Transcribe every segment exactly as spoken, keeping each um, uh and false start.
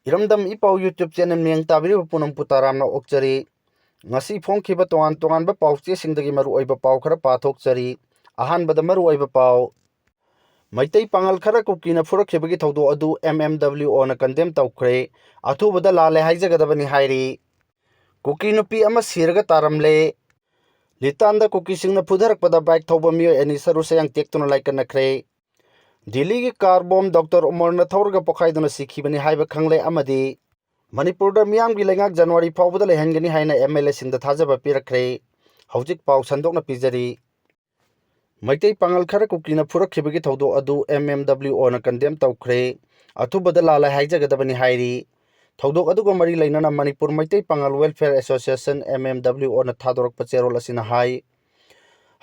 ꯏꯔꯝꯗꯝ ꯏ ꯄꯥꯎ YouTube channel ꯃꯤꯌꯦꯡ ꯇꯥꯕꯤꯔꯤꯕ ꯄꯨꯝꯅꯃꯛꯄꯨ ꯇꯔꯥꯝꯅ ꯑꯣꯛꯆꯔꯤ꯫ ꯉꯁꯤ ꯐꯣꯡꯈꯤꯕ ꯇꯣꯉꯥꯟ ꯇꯣꯉꯥꯟꯕ ꯄꯥꯎꯆꯦꯁꯤꯡꯗꯒꯤ ꯃꯔꯨꯑꯣꯏꯕ ꯄꯥꯎ ꯈꯔ ꯄꯥꯊꯣꯛꯆꯔꯤ꯫ ꯑꯍꯥꯟꯕꯗ ꯃꯔꯨꯑꯣꯏꯕ ꯄꯥꯎ꯫ ꯃꯩꯇꯩ ꯄꯥꯉꯜ ꯈꯔ ꯀꯨꯀꯤꯅ ꯐꯨꯔꯛꯈꯤꯕꯒꯤ ꯊꯧꯗꯣꯛ ꯑꯗꯨ M M W O ꯅ condemn ꯇꯧꯈ꯭ꯔꯦ꯫ ꯑꯊꯨꯕꯗ ꯂꯥꯜꯂꯦ ꯍꯥꯏꯖꯒꯗꯕꯅꯤ ꯍꯥꯏꯔꯤ꯫ ꯀꯨꯀꯤ ꯅꯨꯄꯤ ꯑꯃ ꯁꯤꯔꯒ ꯇꯥꯔꯝꯂꯦ꯫ ꯂꯤꯇꯥꯟꯗ ꯀꯨꯀꯤꯁꯤꯡꯅ ꯐꯨꯊꯔꯛꯄꯗ bike ꯊꯧꯕ ꯃꯤꯑꯣꯏ ꯑꯅꯤ ꯁꯔꯨ ꯁꯌꯥꯡ ꯇꯦꯛꯇꯨꯅ ꯂꯥꯏꯀꯠꯅꯈ꯭ꯔꯦ꯫ ꯗꯤꯜꯂꯤꯒꯤ car bomb Doctor ꯎꯃꯔꯅ ꯊꯧꯔꯒ ꯄꯣꯈꯥꯏꯗꯨꯅ ꯁꯤꯈꯤꯕꯅꯤ ꯍꯥꯏꯕ ꯈꯪꯂꯦ ꯑꯃꯗꯤ ꯃꯅꯤꯄꯨꯔꯗ ꯃꯤꯌꯥꯝꯒꯤ ꯂꯩꯉꯥꯛ ꯖꯅꯋꯥꯔꯤ ꯐꯥꯎꯕꯗ ꯂꯩꯍꯟꯒꯅꯤ ꯍꯥꯏꯅ M L A ꯁꯤꯡꯗ ꯊꯥꯖꯕ ꯄꯤꯔꯛꯈ꯭ꯔꯦ꯫ ꯍꯧꯖꯤꯛ ꯄꯥꯎ ꯁꯟꯗꯣꯛꯅ ꯄꯤꯖꯔꯤ꯫ ꯃꯩꯇꯩ ꯄꯥꯉꯜ ꯈꯔ ꯀꯨꯀꯤꯅ ꯐꯨꯔꯛꯈꯤꯕꯒꯤ ꯊꯧꯗꯣꯛ ꯑꯗꯨ M M W O ꯅ condemn ꯇꯧꯈ꯭ꯔꯦ꯫ ꯑꯊꯨꯕꯗ ꯂꯥꯜꯂꯦ ꯍꯥꯏꯖꯒꯗꯕꯅꯤ ꯍꯥꯏꯔꯤ꯫ ꯊꯧꯗꯣꯛ ꯑꯗꯨꯒ ꯃꯔꯤ ꯂꯩꯅꯅ ꯃꯅꯤꯄꯨꯔ ꯃꯩꯇꯩ ꯄꯥꯉꯜ Welfare Association, M M W O ꯅ ꯊꯥꯗꯣꯔꯛꯄ ꯆꯦꯔꯣꯜ ꯑꯁꯤꯅ ꯍꯥꯏ,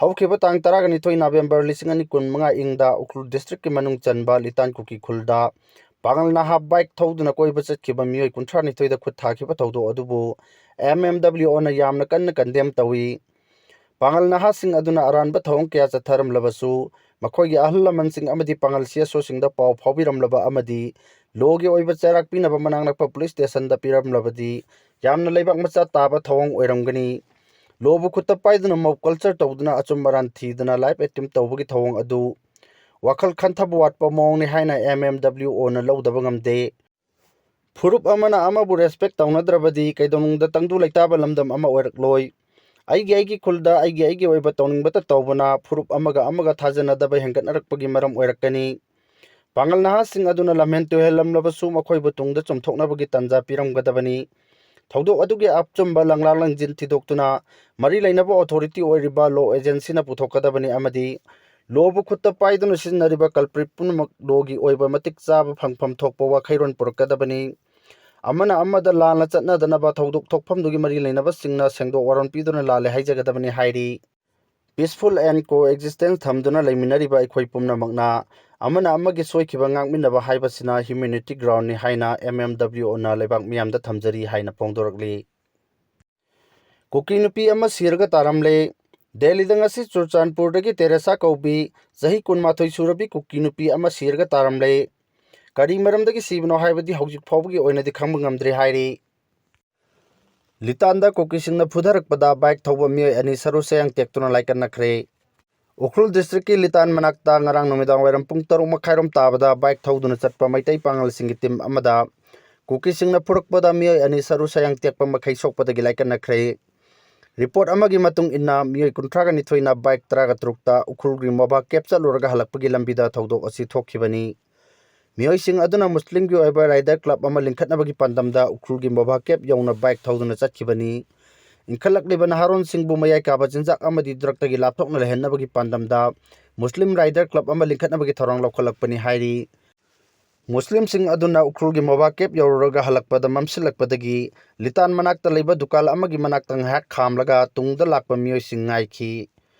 ꯍꯧꯈꯤꯕ ꯇꯥꯡ ꯇꯔꯥꯒ ꯅꯤꯊꯣꯏ ꯅꯕꯦꯝꯕꯔ ꯂꯤꯁꯤꯡ ꯑꯅꯤ ꯀꯨꯟ ꯃꯉꯥ ꯏꯪꯗ ꯎꯈ꯭ꯔꯨꯜ district ꯀꯤ ꯃꯅꯨꯡ ꯆꯟꯕ ꯂꯤꯇꯥꯟ ꯀꯨꯀꯤ ꯈꯨꯜꯗ ꯄꯥꯉꯜ ꯅꯍꯥ bike ꯊꯧꯗꯨꯅ ꯀꯣꯏꯕ ꯆꯠꯈꯤꯕ ꯃꯤꯑꯣꯏ ꯀꯨꯟꯊ꯭ꯔꯥ ꯅꯤꯊꯣꯏꯗ ꯈꯨꯠ ꯊꯥꯈꯤꯕ ꯊꯧꯗꯣꯛ ꯑꯗꯨꯕꯨ M M W O ꯅ ꯌꯥꯝꯅ ꯀꯟꯅ condemn ꯇꯧꯏ꯫ ꯄꯥꯉꯜ ꯅꯍꯥꯁꯤꯡ ꯑꯗꯨꯅ ꯑꯔꯥꯟꯕ ꯊꯧꯑꯣꯡ ꯀꯌꯥ ꯆꯠꯊꯔꯝꯂꯕꯁꯨ, ꯃꯈꯣꯏꯒꯤ ꯑꯍꯜ ꯂꯃꯟꯁꯤꯡ ꯑꯃꯗꯤ ꯄꯥꯉꯜ C S O ꯁꯤꯡꯗ ꯄꯥꯎ ꯐꯥꯎꯕꯤꯔꯝꯂꯕ ꯑꯃꯗꯤ law ꯒꯤ ꯑꯣꯏꯕ ꯆꯩꯔꯥꯛ ꯄꯤꯅꯕ ꯃꯅꯥꯛ ꯅꯛꯄ police station ꯗ ꯄꯤꯔꯝꯂꯕꯗꯤ ꯌꯥꯝꯅ ꯂꯩꯕꯥꯛ ꯃꯆꯥ ꯇꯥꯕ ꯊꯧꯑꯣꯡ ꯑꯣꯏꯔꯝꯒꯅꯤ꯫ Law ꯕꯨ ꯈꯨꯠꯇ ꯄꯥꯏꯗꯨꯅ mob culture ꯇꯧꯗꯨꯅ ꯑꯆꯨꯝ ꯑꯔꯥꯟ ꯊꯤꯗꯅ life attempt ꯇꯧꯕꯒꯤ ꯊꯧꯑꯣꯡ ꯑꯗꯨ ꯋꯥꯈꯜ ꯈꯟꯊꯕ ꯋꯥꯠꯄ ꯃꯑꯣꯡꯅꯤ ꯍꯥꯏꯅ M M W O ꯅ ꯂꯧꯗꯕ ꯉꯝꯗꯦ꯫ ꯐꯨꯔꯨꯞ ꯑꯃꯅ ꯑꯃꯕꯨ respect ꯇꯧꯅꯗ꯭ꯔꯕꯗꯤ ꯀꯩꯗꯧꯅꯨꯡꯗ ꯇꯪꯗꯨ ꯂꯩꯇꯥꯕ ꯂꯝꯗꯝ ꯑꯃ ꯑꯣꯏꯔꯛꯂꯣꯏ꯫ ꯑꯩꯒꯤ ꯑꯩꯒꯤ ꯈꯨꯜꯗ ꯑꯩꯒꯤ ꯑꯩꯒꯤ ꯑꯣꯏꯕ ꯇꯧꯅꯤꯡꯕꯇ ꯇꯧꯕꯅ ꯐꯨꯔꯨꯞ ꯑꯃꯒ ꯑꯃꯒ ꯊꯥꯖꯅꯗꯕ ꯍꯦꯟꯒꯠꯅꯔꯛꯄꯒꯤ ꯃꯔꯝ ꯑꯣꯏꯔꯛꯀꯅꯤ꯫ ꯄꯥꯉꯜ ꯅꯍꯥꯁꯤꯡ ꯑꯗꯨꯅ ꯂꯝꯍꯦꯟ ꯇꯨꯍꯦꯜꯂꯝꯂꯕꯁꯨ ꯃꯈꯣꯏꯕꯨ ꯇꯨꯡꯗ ꯆꯨꯝꯊꯣꯛꯅꯕꯒꯤ ꯇꯥꯟꯖꯥ ꯄꯤꯔꯝꯒꯗꯕꯅꯤ꯫ ꯊꯧꯗꯣꯛ ꯑꯗꯨꯒꯤ ꯑꯆꯨꯝꯕ ꯂꯪꯂꯥ ꯂꯪꯖꯤꯟ ꯊꯤꯗꯣꯛꯇꯨꯅ ꯃꯔꯤ ꯂꯩꯅꯕ authority ꯑꯣꯏꯔꯤꯕ law agency ꯅ ꯄꯨꯊꯣꯛꯀꯗꯕꯅꯤ ꯑꯃꯗꯤ law ꯕꯨ ꯈꯨꯠꯇ ꯄꯥꯏꯗꯨꯅ ꯁꯤꯖꯤꯟꯅꯔꯤꯕ culprit ꯄꯨꯝꯅꯃꯛ law ꯒꯤ ꯑꯣꯏꯕ ꯃꯇꯤꯛ ꯆꯥꯕ ꯐꯪꯐꯝ ꯊꯣꯛꯄ ꯋꯥꯈꯩꯔꯣꯟ ꯄꯨꯔꯛꯀꯗꯕꯅꯤ꯫ ꯑꯃꯅ ꯑꯃꯗ ꯂꯥꯟꯅ ꯆꯠꯅꯗꯅꯕ ꯊꯧꯗꯣꯛ ꯊꯣꯛꯐꯝꯗꯨꯒꯤ ꯃꯔꯤ ꯂꯩꯅꯕꯁꯤꯡꯅ ꯁꯦꯡꯗꯣꯛ ꯋꯥꯔꯣꯟ ꯄꯤꯗꯨꯅ ꯂꯥꯜꯂꯦ ꯍꯥꯏꯖꯒꯗꯕꯅꯤ ꯍꯥꯏꯔꯤ꯫ Peaceful and coexistence ꯊꯝꯗꯨꯅ ꯂꯩꯃꯤꯟꯅꯔꯤꯕ ꯑꯩꯈꯣꯏ ꯄꯨꯝꯅꯃꯛꯅ ꯑꯃꯅ ꯑꯃꯒꯤ ꯁꯣꯏꯈꯤꯕ ꯉꯥꯛꯃꯤꯟꯅꯕ ꯍꯥꯏꯕꯁꯤꯅ humanity ground ꯅꯤ ꯍꯥꯏꯅ M M W O ꯅ ꯂꯩꯕꯥꯛ ꯃꯤꯌꯥꯝꯗ ꯊꯝꯖꯔꯤ ꯍꯥꯏꯅ ꯐꯣꯡꯗꯣꯔꯛꯂꯤ꯫ ꯀꯨꯀꯤ ꯅꯨꯄꯤ ꯑꯃ ꯁꯤꯔꯒ ꯇꯥꯔꯝꯂꯦ꯫ ꯗꯦꯜꯂꯤꯗ ꯉꯁꯤ ꯆꯨꯔꯆꯥꯟꯄꯨꯔꯗꯒꯤ ꯇꯦꯔꯦꯁꯥ ꯀꯧꯕꯤ ꯆꯍꯤ ꯀꯨꯟꯃꯥꯊꯣꯏ ꯁꯨꯔꯕꯤ ꯀꯨꯀꯤ ꯅꯨꯄꯤ ꯑꯃ ꯁꯤꯔꯒ ꯇꯥꯔꯝꯂꯦ꯫ ꯀꯔꯤ ꯃꯔꯝꯗꯒꯤ ꯁꯤꯕꯅꯣ ꯍꯥꯏꯕꯗꯤ ꯍꯧꯖꯤꯛ ꯐꯥꯎꯕꯒꯤ ꯑꯣꯏꯅꯗꯤ ꯈꯪꯕ ꯉꯝꯗ꯭ꯔꯤ ꯍꯥꯏꯔꯤ꯫ ꯂꯤꯇꯥꯟꯗ ꯀꯨꯀꯤꯁꯤꯡꯅ ꯐꯨꯊꯔꯛꯄꯗ ꯕꯥꯏꯛ ꯊꯧꯕ ꯃꯤꯑꯣꯏ ꯑꯅꯤ ꯁꯔꯨ ꯁꯌꯥꯡ ꯇꯦꯛꯇꯨꯅ ꯂꯥꯏꯀꯠꯅꯈ꯭ꯔꯦ꯫ ꯎꯈ꯭ꯔꯨꯜ ꯗꯤꯁꯇ꯭ꯔꯤꯛꯀꯤ ꯂꯤꯇꯥꯟ ꯃꯅꯥꯛꯇ ꯉꯔꯥꯡ ꯅꯨꯃꯤꯗꯥꯡ ꯋꯥꯏꯔꯝ ꯄꯨꯡ ꯇꯔꯨꯛ ꯃꯈꯥꯏꯔꯣꯝ ꯇꯥꯕꯗ ꯕꯥꯏꯛ ꯊꯧꯗꯨꯅ ꯆꯠꯄ ꯃꯩꯇꯩ ꯄꯥꯉꯜꯁꯤꯡꯒꯤ ꯇꯤꯝ ꯑꯃꯗ ꯀꯨꯀꯤꯁꯤꯡꯅ ꯐꯨꯔꯛꯄꯗ ꯃꯤꯑꯣꯏ ꯑꯅꯤ ꯁꯔꯨ ꯁꯌꯥꯡ ꯇꯦꯛꯄ ꯃꯈꯩ ꯁꯣꯛꯄꯗꯒꯤ ꯂꯥꯏꯀꯠꯅꯈ꯭ꯔꯦ꯫ ꯔꯤꯄꯣꯔꯠ ꯑꯃꯒꯤ ꯃꯇꯨꯡ ꯏꯟꯅ, ꯃꯤꯑꯣꯏ ꯀꯨꯟꯊ꯭ꯔꯥꯒ ꯅꯤꯊꯣꯏꯅ ꯕꯥꯏꯛ ꯇꯔꯥꯒ ꯇꯔꯨꯛꯇ ꯎꯈ꯭ꯔꯨꯜꯒꯤ ꯃꯣꯕꯥ ꯀꯦꯞ ꯆꯠꯂꯨꯔꯒ ꯍꯜꯂꯛꯄꯒꯤ ꯂꯝꯕꯤꯗ ꯊꯧꯗꯣꯛ ꯑꯁꯤ ꯊꯣꯛꯈꯤꯕꯅꯤ꯫ ꯃꯤꯑꯣꯏꯁꯤꯡ ꯑꯗꯨꯅ ꯃꯨꯁꯂꯤꯝꯒꯤ ꯑꯣꯏꯕ ꯔꯥꯏꯗꯔ ꯀ꯭ꯂꯕ ꯑꯃ ꯂꯤꯡꯈꯠꯅꯕꯒꯤ ꯄꯥꯟꯗꯝꯗ ꯎꯈ꯭ꯔꯨꯜꯒꯤ ꯃꯣꯕꯥ ꯀꯦꯞ ꯌꯧꯅ ꯕꯥꯏꯛ ꯊꯧꯗꯨꯅ ꯆꯠꯈꯤꯕꯅꯤ꯫ ꯏꯟꯈꯠꯂꯛꯂꯤꯕ ꯅꯍꯥꯔꯣꯟꯁꯤꯡꯕꯨ ꯃꯌꯥꯏ ꯀꯥꯕ ꯆꯤꯟꯖꯥꯛ ꯑꯃꯗꯤ ꯗ꯭ꯔꯒꯇꯒꯤ ꯂꯥꯞꯊꯣꯛꯅ ꯂꯩꯍꯟꯅꯕꯒꯤ ꯄꯥꯟꯗꯝꯗ ꯃꯨꯁꯂꯤꯝ ꯔꯥꯏꯗꯔ ꯀ꯭ꯂꯕ ꯑꯃ ꯂꯤꯡꯈꯠꯅꯕꯒꯤ ꯊꯧꯔꯥꯡ ꯂꯧꯈꯠꯂꯛꯄꯅꯤ ꯍꯥꯏꯔꯤ꯫ ꯃꯨꯁꯂꯤꯝꯁꯤꯡ ꯑꯗꯨꯅ ꯎꯈ꯭ꯔꯨꯜꯒꯤ ꯃꯣꯕꯥ ꯀꯦꯞ ꯌꯧꯔꯨꯔꯒ ꯍꯜꯂꯛꯄꯗ ꯃꯝꯁꯤꯜꯂꯛꯄꯗꯒꯤ ꯂꯤꯇꯥꯟ ꯃꯅꯥꯛꯇ ꯂꯩꯕ ꯗꯨꯀꯥꯟ ꯑꯃꯒꯤ ꯃꯅꯥꯛꯇ ꯉꯥꯏꯍꯥꯛ ꯈꯥꯝꯂꯒ ꯇꯨꯡꯗ ꯂꯥꯛꯄ ꯃꯤꯑꯣꯏꯁꯤꯡ ꯉꯥꯏꯈꯤ꯫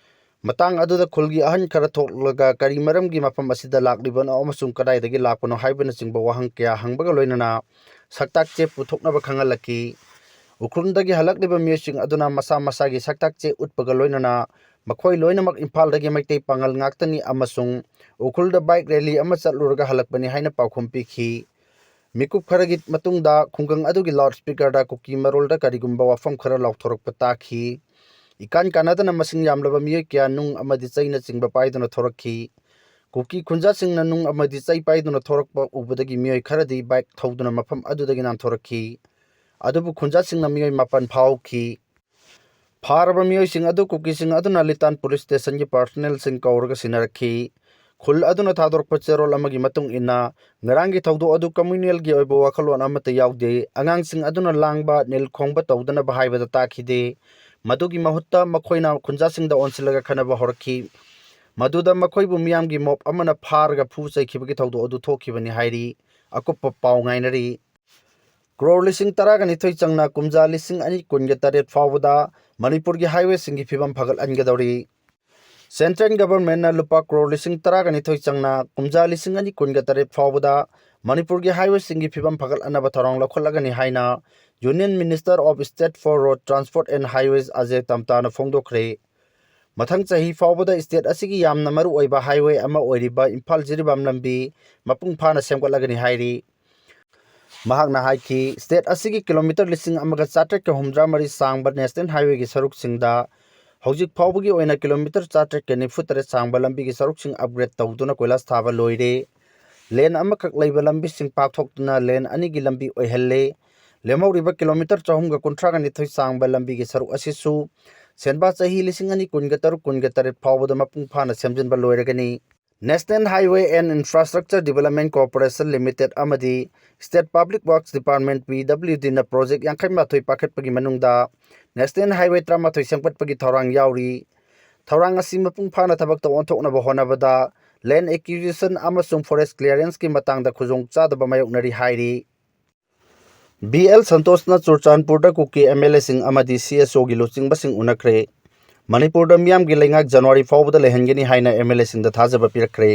ꯃꯇꯥꯡ ꯑꯗꯨꯗ ꯈꯨꯜꯒꯤ ꯑꯍꯟ ꯈꯔ ꯊꯣꯛꯂꯒ ꯀꯔꯤ ꯃꯔꯝꯒꯤ ꯃꯐꯝ ꯑꯁꯤꯗ ꯂꯥꯛꯂꯤꯕꯅꯣ ꯑꯃꯁꯨꯡ ꯀꯗꯥꯏꯗꯒꯤ ꯂꯥꯛꯄꯅꯣ ꯍꯥꯏꯕꯅꯆꯤꯡꯕ ꯋꯥꯍꯪ ꯀꯌꯥ ꯍꯪꯕꯒ ꯂꯣꯏꯅꯅ ꯁꯛꯇꯥꯛ ꯆꯦ ꯄꯨꯊꯣꯛꯅꯕ ꯈꯪꯍꯜꯂꯛꯈꯤ꯫ ꯎꯈ꯭ꯔꯨꯜꯗꯒꯤ ꯍꯜꯂꯛꯂꯤꯕ ꯃꯤꯑꯣꯏꯁꯤꯡ ꯑꯗꯨꯅ ꯃꯁꯥ ꯃꯁꯥꯒꯤ ꯁꯛꯇꯥꯛ ꯆꯦ ꯎꯠꯄꯒ ꯂꯣꯏꯅꯅ ꯃꯈꯣꯏ ꯂꯣꯏꯅꯃꯛ ꯏꯝꯐꯥꯜꯗꯒꯤ ꯃꯩꯇꯩ ꯄꯥꯉꯜ ꯉꯥꯛꯇꯅꯤ ꯑꯃꯁꯨꯡ ꯎꯈ꯭ꯔꯨꯜꯗ ꯕꯥꯏꯛ ꯔꯦꯂꯤ ꯑꯃ ꯆꯠꯂꯨꯔꯒ ꯍꯜꯂꯛꯄꯅꯤ ꯍꯥꯏꯅ ꯄꯥꯎꯈꯨꯝ ꯄꯤꯈꯤ꯫ ꯃꯤꯀꯨꯞ ꯈꯔꯒꯤ ꯃꯇꯨꯡꯗ ꯈꯨꯡꯒꯪ ꯑꯗꯨꯒꯤ ꯂꯥꯎꯗ ꯁ꯭ꯄꯤꯀꯔꯗ ꯀꯨꯀꯤ ꯃꯔꯣꯜꯗ ꯀꯔꯤꯒꯨꯝꯕ ꯋꯥꯐꯝ ꯈꯔ ꯂꯥꯎꯊꯣꯔꯛꯄ ꯇꯥꯈꯤ꯫ ꯏꯀꯥꯟ ꯀꯥꯟꯅꯗꯅ ꯃꯁꯤꯡ ꯌꯥꯝꯂꯕ ꯃꯤꯑꯣꯏ ꯀꯌꯥ ꯅꯨꯡ ꯑꯃꯗꯤ ꯆꯩꯅꯆꯤꯡꯕ ꯄꯥꯏꯗꯨꯅ ꯊꯣꯔꯛꯈꯤ꯫ ꯀꯨꯀꯤ ꯈꯨꯟꯖꯥꯁꯤꯡꯅ ꯅꯨꯡ ꯑꯃꯗꯤ ꯆꯩ ꯄꯥꯏꯗꯨꯅ ꯊꯣꯔꯛꯄ ꯎꯕꯗꯒꯤ ꯃꯤꯑꯣꯏ ꯈꯔꯗꯤ ꯕꯥꯏꯛ ꯊꯧꯗꯨꯅ ꯃꯐꯝ ꯑꯗꯨꯗꯒꯤ ꯅꯥꯟꯊꯣꯔꯛꯈꯤ꯫ ꯑꯗꯨꯕꯨ ꯈꯨꯟꯖꯥꯁꯤꯡꯅ ꯃꯤꯑꯣꯏ ꯃꯥꯄꯟ ꯐꯥꯍꯧꯈꯤ꯫ ꯐꯥꯔꯕ ꯃꯤꯑꯣꯏꯁꯤꯡ ꯑꯗꯨ ꯀꯨꯀꯤꯁꯤꯡ ꯑꯗꯨꯅ ꯂꯤꯇꯥꯟ ꯄꯨꯂꯤꯁ ꯁ꯭ꯇꯦꯁꯟꯒꯤ ꯄꯔꯁꯣꯅꯦꯜꯁꯤꯡ ꯀꯧꯔꯒ ꯁꯤꯟꯅꯔꯛꯈꯤ꯫ ꯈꯨꯜ ꯑꯗꯨꯅ ꯊꯥꯗꯣꯔꯛꯄ ꯆꯦꯔꯣꯜ ꯑꯃꯒꯤ ꯃꯇꯨꯡ ꯏꯟꯅ, ꯉꯔꯥꯡꯒꯤ ꯊꯧꯗꯣꯛ ꯑꯗꯨ ꯀꯝꯃ꯭ꯌꯨꯅꯦꯜꯒꯤ ꯑꯣꯏꯕ ꯋꯥꯈꯜꯂꯣꯟ ꯑꯃꯠꯇ ꯌꯥꯎꯗꯦ꯫ ꯑꯉꯥꯡꯁꯤꯡ ꯑꯗꯨꯅ ꯂꯥꯡꯕ, ꯅꯤꯜ ꯈꯣꯡꯕ ꯇꯧꯗꯅꯕ ꯍꯥꯏꯕꯗ ꯇꯥꯈꯤꯗꯦ꯫ ꯃꯗꯨꯒꯤ ꯃꯍꯨꯠꯇ ꯃꯈꯣꯏꯅ ꯈꯨꯟꯖꯥꯁꯤꯡꯗ ꯑꯣꯟꯁꯤꯜꯂꯒ ꯈꯠꯅꯕ ꯍꯧꯔꯛꯈꯤ꯫ ꯃꯗꯨꯗ ꯃꯈꯣꯏꯕꯨ ꯃꯤꯌꯥꯝꯒꯤ ꯃꯣꯞ ꯑꯃꯅ ꯐꯥꯔꯒ ꯐꯨ ꯆꯩꯈꯤꯕꯒꯤ ꯊꯧꯗꯣꯛ ꯑꯗꯨ ꯊꯣꯛꯈꯤꯕꯅꯤ ꯍꯥꯏꯔꯤ꯫ ꯑꯀꯨꯞꯄ ꯄꯥꯎ ꯉꯥꯏꯅꯔꯤ꯫ ꯀ꯭ꯔꯣꯔ ꯂꯤꯁꯤꯡ ꯇꯔꯥꯒ ꯅꯤꯊꯣꯏ ꯆꯪꯅ ꯀꯨꯝꯖꯥ ꯂꯤꯁꯤꯡ ꯑꯅꯤ ꯀꯨꯟꯒ ꯇꯔꯦꯠ ꯐꯥꯎꯕꯗ ꯃꯅꯤꯄꯨꯔꯒꯤ ꯍꯥꯏꯋꯦꯁꯤꯡꯒꯤ ꯐꯤꯕꯝ ꯐꯒꯠꯍꯟꯒꯗꯧꯔꯤ꯫ ꯁꯦꯟꯇ꯭ꯔꯦꯜ ꯒꯚꯔꯟꯃꯦꯟꯠꯅ ꯂꯨꯄꯥ ꯀ꯭ꯔꯣꯔ ꯂꯤꯁꯤꯡ ꯇꯔꯥꯒ ꯅꯤꯊꯣꯏ ꯆꯪꯅ ꯀꯨꯝꯖꯥ ꯂꯤꯁꯤꯡ ꯑꯅꯤ ꯀꯨꯟꯒ ꯇꯔꯦꯠ ꯐꯥꯎꯕꯗ ꯃꯅꯤꯄꯨꯔꯒꯤ ꯍꯥꯏꯋꯦꯁꯤꯡꯒꯤ ꯐꯤꯕꯝ ꯐꯒꯠꯍꯟꯅꯕ ꯊꯧꯔꯥꯡ ꯂꯧꯈꯠꯂꯒꯅꯤ ꯍꯥꯏꯅ Union Minister of State for Road Transport and Highways Ajay ꯇꯝꯇꯥꯅ ꯐꯣꯡꯗꯣꯛꯈ꯭ꯔꯦ꯫ ꯃꯊꯪ ꯆꯍꯤ ꯐꯥꯎꯕꯗ state ꯑꯁꯤꯒꯤ ꯌꯥꯝꯅ ꯃꯔꯨ ꯑꯣꯏꯕ highway ꯑꯃ ꯑꯣꯏꯔꯤꯕ ꯏꯝꯐꯥꯜ ꯖꯤꯔꯤꯕꯥꯝ ꯂꯝꯕꯤ ꯃꯄꯨꯡ ꯐꯥꯅ ꯁꯦꯝꯒꯠꯂꯒꯅꯤ ꯍꯥꯏꯔꯤ꯫ ꯃꯍꯥꯛꯅ ꯍꯥꯏꯈꯤ, state ꯑꯁꯤꯒꯤ ꯀꯤꯂꯣꯃꯤꯇꯔ ꯂꯤꯁꯤꯡ ꯑꯃꯒ ꯆꯥꯇ꯭ꯔꯦꯠꯀ ꯍꯨꯝꯗ꯭ꯔꯥ ꯃꯔꯤ ꯁꯥꯡꯕ national highwayꯒꯤ ꯁꯔꯨꯛꯁꯤꯡꯗ ꯍꯧꯖꯤꯛ ꯐꯥꯎꯕꯒꯤ ꯑꯣꯏꯅ ꯀꯤꯂꯣꯃꯤꯇꯔ ꯆꯥꯇ꯭ꯔꯦꯠꯀ ꯅꯤꯐꯨ ꯇꯔꯦꯠ ꯁꯥꯡꯕ ꯂꯝꯕꯤꯒꯤ ꯁꯔꯨꯛꯁꯤꯡ upgrade ꯇꯧꯗꯨꯅ ꯀꯣꯏꯂꯥꯁ ꯊꯥꯕ ꯂꯣꯏꯔꯦ꯫ Lane ꯑꯃꯈꯛ ꯂꯩꯕ ꯂꯝꯕꯤꯁꯤꯡ ꯄꯥꯛꯊꯣꯛꯇꯨꯅ lane ꯑꯅꯤꯒꯤ ꯂꯝꯕꯤ ꯑꯣꯏꯍꯜꯂꯦ꯫ ꯂꯦꯝꯍꯧꯔꯤꯕ ꯀꯤꯂꯣꯃꯤꯇꯔ ꯆꯍꯨꯝꯒ ꯀꯨꯟꯊ꯭ꯔꯥꯒ ꯅꯤꯊꯣꯏ ꯁꯥꯡꯕ ꯂꯝꯕꯤꯒꯤ ꯁꯔꯨꯛ ꯑꯁꯤꯁꯨ ꯁꯦꯟꯕꯥ ꯆꯍꯤ ꯂꯤꯁꯤꯡ ꯑꯅꯤ ꯀꯨꯟꯒ ꯇꯔꯨꯛ ꯀꯨꯟꯒ ꯇꯔꯦꯠ ꯐꯥꯎꯕꯗ ꯃꯄꯨꯡ ꯐꯥꯅ ꯁꯦꯝꯖꯤꯟꯕ ꯂꯣꯏꯔꯒꯅꯤ꯫ National Highway and Infrastructure Development Corporation Limited ꯑꯃꯗꯤ State Public Works Department, PWDꯅ project ꯌꯥꯡꯈꯩ ꯃꯥꯊꯣꯏ ꯄꯥꯏꯈꯠꯄꯒꯤ ꯃꯅꯨꯡꯗ National Highway ꯇꯔꯥꯃꯥꯊꯣꯏ ꯁꯦꯝꯒꯠꯄꯒꯤ ꯊꯧꯔꯥꯡ ꯌꯥꯎꯔꯤ꯫ ꯊꯧꯔꯥꯡ ꯑꯁꯤ ꯃꯄꯨꯡ ꯐꯥꯅ ꯊꯕꯛꯇ ꯑꯣꯟꯊꯣꯛꯅꯕ ꯍꯣꯠꯅꯕꯗ land acquisition ꯑꯃꯁꯨꯡ forest clearanceꯀꯤ ꯃꯇꯥꯡꯗ ꯈꯨꯗꯣꯡꯆꯥꯗꯕ ꯃꯥꯌꯣꯛꯅꯔꯤ ꯍꯥꯏꯔꯤ꯫ ꯕꯤ ꯑꯦꯜ ꯁꯟꯇꯣꯁꯅ ꯆꯨꯔꯆꯥꯟꯄꯨꯔꯗ ꯀꯨꯀꯤ MLAꯁꯤꯡ ꯑꯃꯗꯤ CSOꯒꯤ ꯂꯨꯆꯤꯡꯕꯁꯤꯡ ꯎꯅꯈ꯭ꯔꯦ꯫ ꯃꯅꯤꯄꯨꯔꯗ ꯃꯤꯌꯥꯝꯒꯤ ꯂꯩꯉꯥꯛ ꯖꯅꯋꯥꯔꯤ ꯐꯥꯎꯕꯗ ꯂꯩꯍꯟꯒꯅꯤ ꯍꯥꯏꯅ MLAꯁꯤꯡꯗ ꯊꯥꯖꯕ ꯄꯤꯔꯛꯈ꯭ꯔꯦ꯫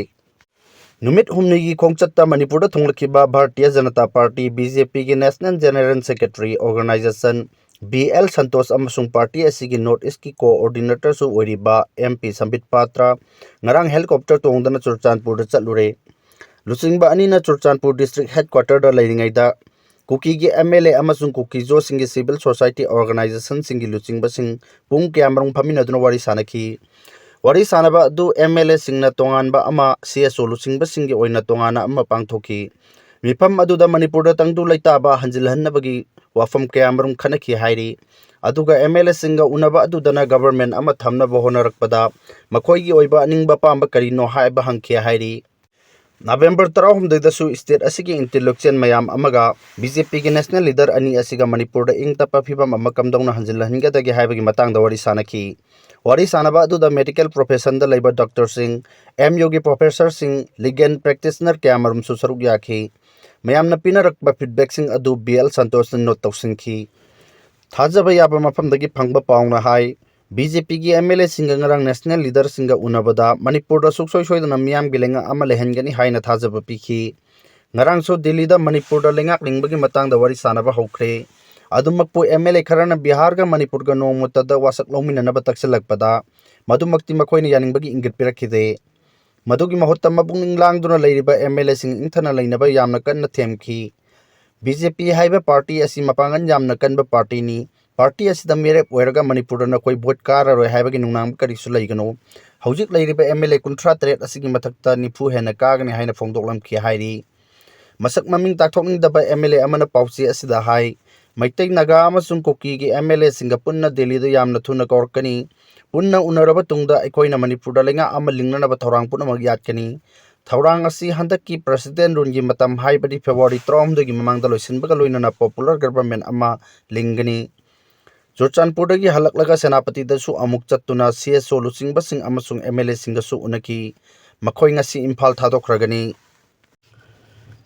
ꯅꯨꯃꯤꯠ ꯍꯨꯝꯅꯤꯒꯤ ꯈꯣꯡꯆꯠꯇ ꯃꯅꯤꯄꯨꯔꯗ ꯊꯨꯡꯂꯛꯈꯤꯕ ꯚꯥꯔꯇꯤꯌ ꯖꯅꯇꯥ ꯄꯥꯔꯇꯤ, BJPꯒꯤ National General Secretary, Organization, B L Santosh ꯑꯃꯁꯨꯡ ꯄꯥꯔꯇꯤ ꯑꯁꯤꯒꯤ North Eastꯀꯤ coordinatorꯁꯨ ꯑꯣꯏꯔꯤꯕ MP ꯁꯝꯕꯤꯠ ꯄꯥꯇ꯭ꯔ ꯉꯔꯥꯡ helicopter ꯇꯣꯡꯗꯨꯅ ꯆꯨꯔꯆꯥꯟꯄꯨꯔꯗ ꯆꯠꯂꯨꯔꯦ꯫ ꯂꯨꯆꯤꯡꯕ ꯑꯅꯤꯅ ꯆꯨꯔꯆꯥꯟꯄꯨꯔ district headquarterꯗ ꯂꯩꯔꯤꯉꯩꯗ ꯀꯨꯀꯤꯒꯤ MLA ꯑꯃꯁꯨꯡ ꯀꯨꯀꯤꯖꯣꯁꯤꯡꯒꯤ civil society organizationꯁꯤꯡꯒꯤ ꯂꯨꯆꯤꯡꯕꯁꯤꯡ ꯄꯨꯡ ꯀꯌꯥꯃꯔꯨꯝ ꯐꯝꯃꯤꯟꯅꯗꯨꯅ ꯋꯥꯔꯤ ꯁꯥꯅꯈꯤ꯫ ꯋꯥꯔꯤ ꯁꯥꯅꯕ ꯑꯗꯨ MLAꯁꯤꯡꯅ ꯇꯣꯉꯥꯟꯕ ꯑꯃ, CSO ꯂꯨꯆꯤꯡꯕꯁꯤꯡꯒꯤ ꯑꯣꯏꯅ ꯇꯣꯉꯥꯟꯅ ꯑꯃ ꯄꯥꯡꯊꯣꯛꯈꯤ꯫ ꯃꯤꯐꯝ ꯑꯗꯨꯗ ꯃꯅꯤꯄꯨꯔꯗ ꯇꯪꯗꯨ ꯂꯩꯇꯥꯕ ꯍꯟꯖꯤꯜꯍꯟꯅꯕꯒꯤ ꯋꯥꯐꯝ ꯀꯌꯥꯃꯔꯨꯝ ꯈꯟꯅꯈꯤ ꯍꯥꯏꯔꯤ꯫ ꯑꯗꯨꯒ MLAꯁꯤꯡꯒ ꯎꯅꯕ ꯑꯗꯨꯗꯅ government ꯑꯃ ꯊꯝꯅꯕ ꯍꯣꯠꯅꯔꯛꯄꯗ ꯃꯈꯣꯏꯒꯤ ꯑꯣꯏꯕ ꯑꯅꯤꯡꯕ ꯑꯄꯥꯝꯕ ꯀꯔꯤꯅꯣ ꯍꯥꯏꯕ ꯍꯪꯈꯤ ꯍꯥꯏꯔꯤ꯫ ꯅꯕꯦꯝꯕꯔ ꯇꯔꯥꯍꯨꯝꯗꯣꯏꯗꯁꯨ state ꯑꯁꯤꯒꯤ intellectual ꯃꯌꯥꯝ ꯑꯃꯒ BJPꯒꯤ national leader ꯑꯅꯤ ꯑꯁꯤꯒ ꯃꯅꯤꯄꯨꯔꯗ ꯏꯪ ꯇꯞꯄ ꯐꯤꯕꯝ ꯑꯃ ꯀꯝꯗꯧꯅ ꯍꯟꯖꯤꯜꯍꯟꯒꯗꯒꯦ ꯍꯥꯏꯕꯒꯤ ꯃꯇꯥꯡꯗ ꯋꯥꯔꯤ ꯁꯥꯅꯈꯤ꯫ ꯋꯥꯔꯤ ꯁꯥꯅꯕ ꯑꯗꯨꯗ medical professionꯗ ꯂꯩꯕ doctorꯁꯤꯡ, MUꯒꯤ professorꯁꯤꯡ, legal practitioner ꯀꯌꯥꯃꯔꯨꯝꯁꯨ ꯁꯔꯨꯛ ꯌꯥꯈꯤ꯫ ꯃꯌꯥꯝꯅ ꯄꯤꯅꯔꯛꯄ feedbackꯁꯤꯡ ꯑꯗꯨ ꯕꯤ ꯑꯦꯜ ꯁꯟꯇꯣꯁꯅ note ꯇꯧꯁꯤꯟꯈꯤ꯫ ꯊꯥꯖꯕ ꯌꯥꯕ ꯃꯐꯝꯗꯒꯤ ꯐꯪꯕ ꯄꯥꯎꯅ ꯍꯥꯏ, BJPꯒꯤ MLAꯁꯤꯡꯒ ꯉꯔꯥꯡ national leaderꯁꯤꯡꯒ ꯎꯅꯕꯗ ꯃꯅꯤꯄꯨꯔꯗ ꯁꯨꯡꯁꯣꯏ ꯁꯣꯏꯗꯅ ꯃꯤꯌꯥꯝꯒꯤ ꯂꯩꯉꯥꯛ ꯑꯃ ꯂꯩꯍꯟꯒꯅꯤ ꯍꯥꯏꯅ ꯊꯥꯖꯕ ꯄꯤꯈꯤ꯫ ꯉꯔꯥꯡꯁꯨ ꯗꯤꯜꯂꯤꯗ ꯃꯅꯤꯄꯨꯔꯗ ꯂꯩꯉꯥꯛ ꯂꯤꯡꯕꯒꯤ ꯃꯇꯥꯡꯗ ꯋꯥꯔꯤ ꯁꯥꯅꯕ ꯍꯧꯈ꯭ꯔꯦ꯫ ꯑꯗꯨꯃꯛꯄꯨ ꯑꯦꯝ ꯑꯦꯜ ꯑꯦ ꯈꯔꯅ ꯕꯤꯍꯥꯔꯒ ꯃꯅꯤꯄꯨꯔꯒ ꯅꯣꯡꯃꯇꯗ ꯋꯥꯁꯛ ꯂꯧꯃꯤꯟꯅꯅꯕ ꯇꯛꯁꯤꯜꯂꯛꯄꯗ ꯃꯗꯨꯃꯛꯇꯤ ꯃꯈꯣꯏꯅ ꯌꯥꯅꯤꯡꯕꯒꯤ ꯏꯪꯒꯤꯠ ꯄꯤꯔꯛꯈꯤꯗꯦ꯫ ꯃꯗꯨꯒꯤ ꯃꯍꯨꯠꯇ ꯃꯄꯨꯛꯅꯤꯡ ꯂꯥꯡꯗꯨꯅ ꯂꯩꯔꯤꯕ ꯑꯦꯝ ꯑꯦꯜ ꯑꯦꯁꯤꯡ ꯏꯪꯊꯅ ꯂꯩꯅꯕ ꯌꯥꯝꯅ ꯀꯟꯅ ꯊꯦꯝꯈꯤ꯫ ꯕꯤ ꯖꯦ ꯄꯤ ꯍꯥꯏꯕ ꯄꯥꯔꯇꯤ ꯑꯁꯤ ꯃꯄꯥꯡꯒꯜ ꯌꯥꯝꯅ ꯀꯟꯕ ꯄꯥꯔꯇꯤꯅꯤ꯫ ꯄꯥꯔꯇꯤ ꯑꯁꯤꯗ ꯃꯤꯔꯦꯞ ꯑꯣꯏꯔꯒ ꯃꯅꯤꯄꯨꯔꯗ ꯅꯈꯣꯏ ꯚꯣꯠ ꯀꯥꯔꯔꯣꯏ ꯍꯥꯏꯕꯒꯤ ꯅꯨꯡꯅꯥꯡꯕ ꯀꯔꯤꯁꯨ ꯂꯩꯒꯅꯨ꯫ ꯍꯧꯖꯤꯛ ꯂꯩꯔꯤꯕ ꯑꯦꯝ ꯑꯦꯜ ꯑꯦ ꯀꯨꯟꯊ꯭ꯔꯥ ꯇꯔꯦꯠ ꯑꯁꯤꯒꯤ ꯃꯊꯛꯇ ꯅꯤꯐꯨ ꯍꯦꯟꯅ ꯀꯥꯒꯅꯤ ꯍꯥꯏꯅ ꯐꯣꯡꯗꯣꯛꯂꯝꯈꯤ ꯍꯥꯏꯔꯤ꯫ ꯃꯁꯛ ꯃꯃꯤꯡ ꯇꯥꯛꯊꯣꯛꯅꯤꯡꯗꯕ ꯑꯦꯝ ꯑꯦꯜ ꯑꯦ ꯑꯃꯅ ꯄꯥꯎꯆꯦ ꯑꯁꯤꯗ ꯍꯥꯏ, ꯃꯩꯇꯩ, ꯅꯥꯒꯥ ꯑꯃꯁꯨꯡ ꯀꯨꯀꯤꯒꯤ ꯑꯦꯝ ꯑꯦꯜ ꯑꯦꯁꯤꯡꯒ ꯄꯨꯟꯅ ꯗꯦꯜꯂꯤꯗ ꯌꯥꯝꯅ ꯊꯨꯅ ꯀꯧꯔꯛꯀꯅꯤ꯫ ꯄꯨꯟꯅ ꯎꯅꯔꯕ ꯇꯨꯡꯗ ꯑꯩꯈꯣꯏꯅ ꯃꯅꯤꯄꯨꯔꯗ ꯂꯩꯉꯥꯛ ꯑꯃ ꯂꯤꯡꯅꯅꯕ ꯊꯧꯔꯥꯡ ꯄꯨꯝꯅꯃꯛ ꯌꯥꯠꯀꯅꯤ꯫ ꯊꯧꯔꯥꯡ ꯑꯁꯤ ꯍꯟꯗꯛꯀꯤ ꯄ꯭ꯔꯁꯤꯗꯦꯟ ꯔꯨꯜꯒꯤ ꯃꯇꯝ, ꯍꯥꯏꯕꯗꯤ ꯐꯦꯕ꯭ꯔꯨꯋꯥꯔꯤ ꯇꯔꯥꯍꯨꯝꯗꯣꯏꯒꯤ ꯃꯃꯥꯡꯗ ꯂꯣꯏꯁꯤꯟꯕꯒ ꯂꯣꯏꯅꯅ ꯄꯣꯄꯨꯂꯔ ꯒꯕꯔꯟꯃꯦꯟ ꯑꯃ ꯂꯤꯡꯒꯅꯤ꯫ ꯆꯨꯔꯆꯥꯟꯄꯨꯔꯗꯒꯤ ꯍꯜꯂꯛꯂꯒ ꯁꯦꯅꯥꯄꯇꯤꯗꯁꯨ ꯑꯃꯨꯛ ꯆꯠꯇꯨꯅ ꯁꯤ ꯑꯦꯁ ꯑꯣ ꯂꯨꯆꯤꯡꯕꯁꯤꯡ ꯑꯃꯁꯨꯡ ꯑꯦꯝ ꯑꯦꯜ ꯑꯦꯁꯤꯡꯒꯁꯨ ꯎꯅꯈꯤ꯫ ꯃꯈꯣꯏ ꯉꯁꯤ ꯏꯝꯐꯥꯜ ꯊꯥꯗꯣꯛꯈ꯭ꯔꯒꯅꯤ꯫